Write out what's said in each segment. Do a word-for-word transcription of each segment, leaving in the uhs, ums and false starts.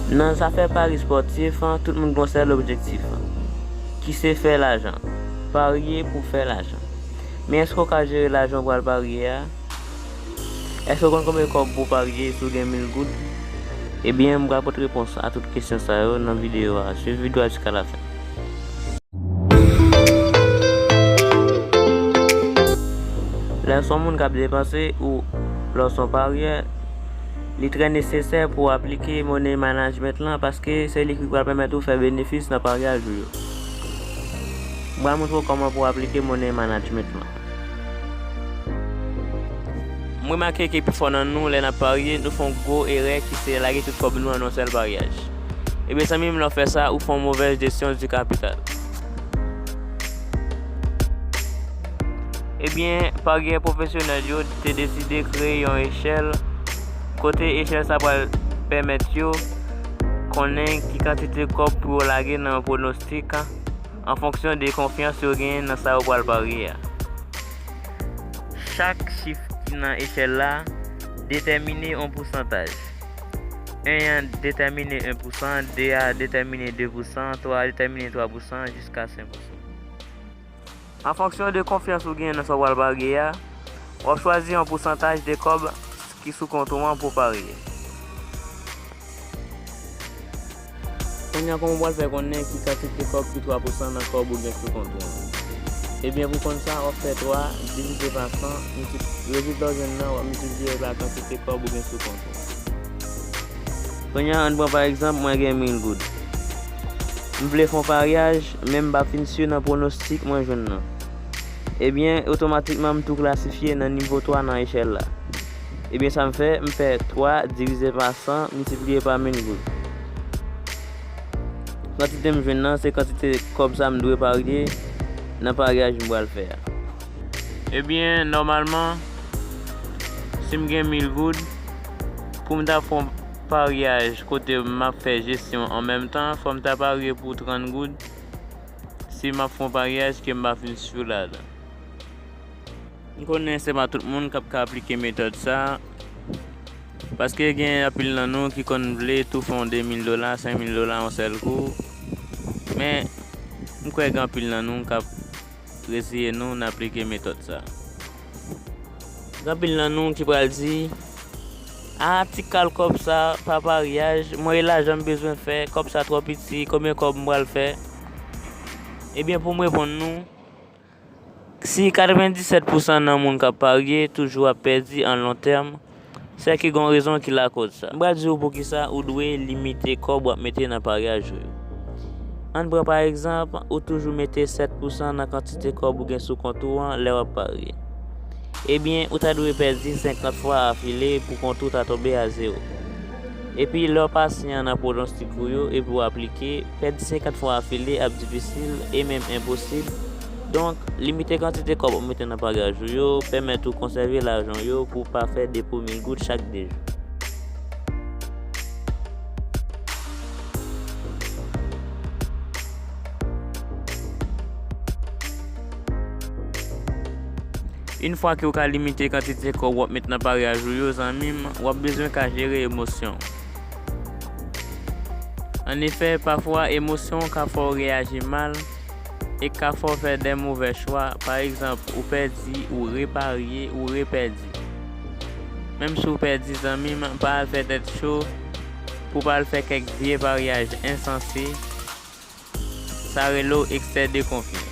Nan zafè pari espòtif, tout moun gen yon sèl objektif, ki se fè lajan. Parye pou fè lajan. Men èske w ka jere lajan w pral parye a? Èske w konn konbyen kòb pou w parye si w gen mil goud? Ebyen, m pral pote repons a tout kesyon sa yo nan videyo a. Swiv videyo a jiska lafen. Lè w se yon moun k ap depanse ou lè w se yon paryè, li trè nesesè pou w aplike money management lan, paske se li ki pral pèmèt ou fè benefis nan paryaj ou yo. M pral montre w kòman pou w aplike money management lan. M remake ke pifò nan nou, lè n ap parye, nou fè yon gwo erè ki se lage tout kòb nou nan yon sèl paryaj. Ebyen, zanmi m, lè w fè sa, ou fè yon movèz jesyon di kapital. Ebyen, paryè pwofesyonèl yo te deside kreye yon echèl, kote echèl sa pral pèmèt yo konnen ki kantite kòb pou yo lage nan yon pwonostik an fonksyon de konfyans yo genyen nan sa yo pral parye a. Chak chif ki nan echèl la detèmine yon pousantaj. En an detèmine en pousan, de a detèmine de pousan, twa a detèmine twa pousan, jiska senk pousan. An fonksyon de konfyans ou genyen nan sa w pral parye a, w ap chwazi yon pousantaj de kòb ki sou kont ou an pou parye. Kounye a, kòman w pral fè konnen ki kantite kòb ki twa pousan nan kòb ou gen sou kont ou an? Ebyen, pou konn sa, w ap fè twa divize pa san, miltip-, rezilta w jwenn nan, w ap miltipliye l pa kantite kòb ou gen sou kont ou an. Kounye a, ann pran pa egzanp, mwen gen mil goud. M vle fè yon paryaj, men m pa fin si nan pwonostik mwen jwenn nan. Ebyen, otomatikman, m tou klasifye nan nivo twa nan echèl la. Ebyen, sa m fè, m fè twa divize pa san miltipliye pa mil goud. Kantite m jwenn nan, se kantite kòb sa m dwe parye nan paryaj m pral fè a. Ebyen, nòmalman, si m gen mil goud, pou m ta fè yon paryaj kote m ap fè jesyon an menm tan, fò m ta parye pou trant goud si m ap fè yon paryaj ke m pa fin si ladan. M konnen se pa tout moun k ap ka aplike metòd sa, paske gen anpil nan nou ki konn vle tou fè yon de mil dola, senk mil dola yon sèl kou. Men, m kwè gen anpil nan nou k ap reziye nou nan aplike metòd sa. Gen anpil nan nou ki pral di, "A, ti kal kòb sa pa paryaj, mwen e lajan m bezwen fè, kòb sa twò piti, konbyen kòb m pral fè?" Ebyen, pou m reponn nou, si katrevendisèt pousan nan moun k ap parye toujou ap pèdi an lon tèm, se ke gen yon rezon ki lakòz sa. M pral di w poukisa ou dwe limite kòb w ap mete nan paryaj ou yo. Ann pran pa egzanp, ou toujou mete sèt pousan nan kantite kòb ou gen sou kont ou an lè w ap parye. Ebyen, ou ta dwe pèdi senkant fwa afile pou kont ou ta tonbe a zewo. Epi, lè w pasyan nan pwonostik ou yo epi w aplike, pèdi senkant fwa afile ap difisil e menm enposib. Donk, limite kantite kòb w ap mete nan paryaj ou yo, pèmèt ou konsève lajan w yo pou w pa fè depo mil goud chak de jou. Yon fwa ke w ka limite kantite kòb w ap met nan paryaj ou yo, zanmi m, w ap bezwen ka jere emosyon w. Annefè, pafwa, emosyon w ka fè w reyaji mal e ka fè w fè de movè chwa. Pa egzanp, ou pèdi, ou reparye, ou repèdi. Menm si w pèdi, zanmi m, pa al fè tèt cho pou w pa al fè kèk vye paryaj ensanse. Sa rele w eksè de konfyans.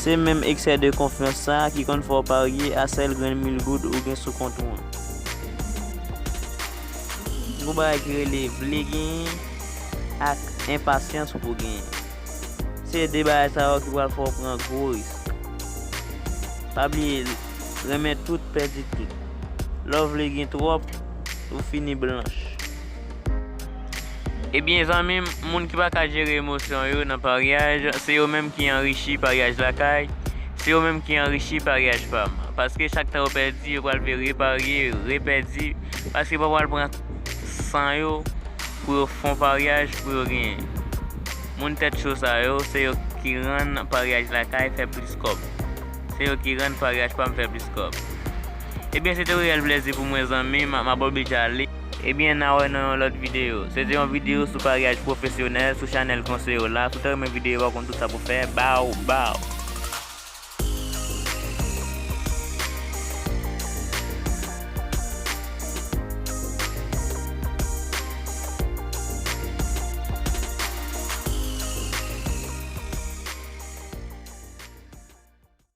Se menm eksè de konfyans sa a ki konn fè w parye a sèl grenn mil goud ou gen sou kont ou an. Gon bagay ki rele vle genyen ak enpasyans pou genyen. Se de bagay sa yo ki pral fè w pran gwo risk. Pa bliye, renmen tout, pèdi tout. Lè w vle gen twòp, ou fini blanch. Ebyen, zanmi m, moun ki pa ka jere emosyon yo nan paryaj, se yo menm ki anrichi paryaj lakay, se yo menm ki anrichi paryaj pa m. Paske chak tan yo pèdi, yo pral vle reparye, repèdi, paske yo pa pral pran san yo pou yo fè yon paryaj pou yo genyen. Moun tèt cho sa yo, se yo ki rann paryaj lakay fè plis kòb. Se yo ki rann paryaj pa m fè plis kòb. Ebyen, se te yon reyèl plèzi pou mwen, zanmi m, m ap oblije ale. Ebyen, n a wè nan yon lòt videyo. Se te yon videyo sou paryaj pwofesyonèl sou chanèl Conseil la. Si w te renmen videyo a, w konn tout sa pou fè. Bow, bow.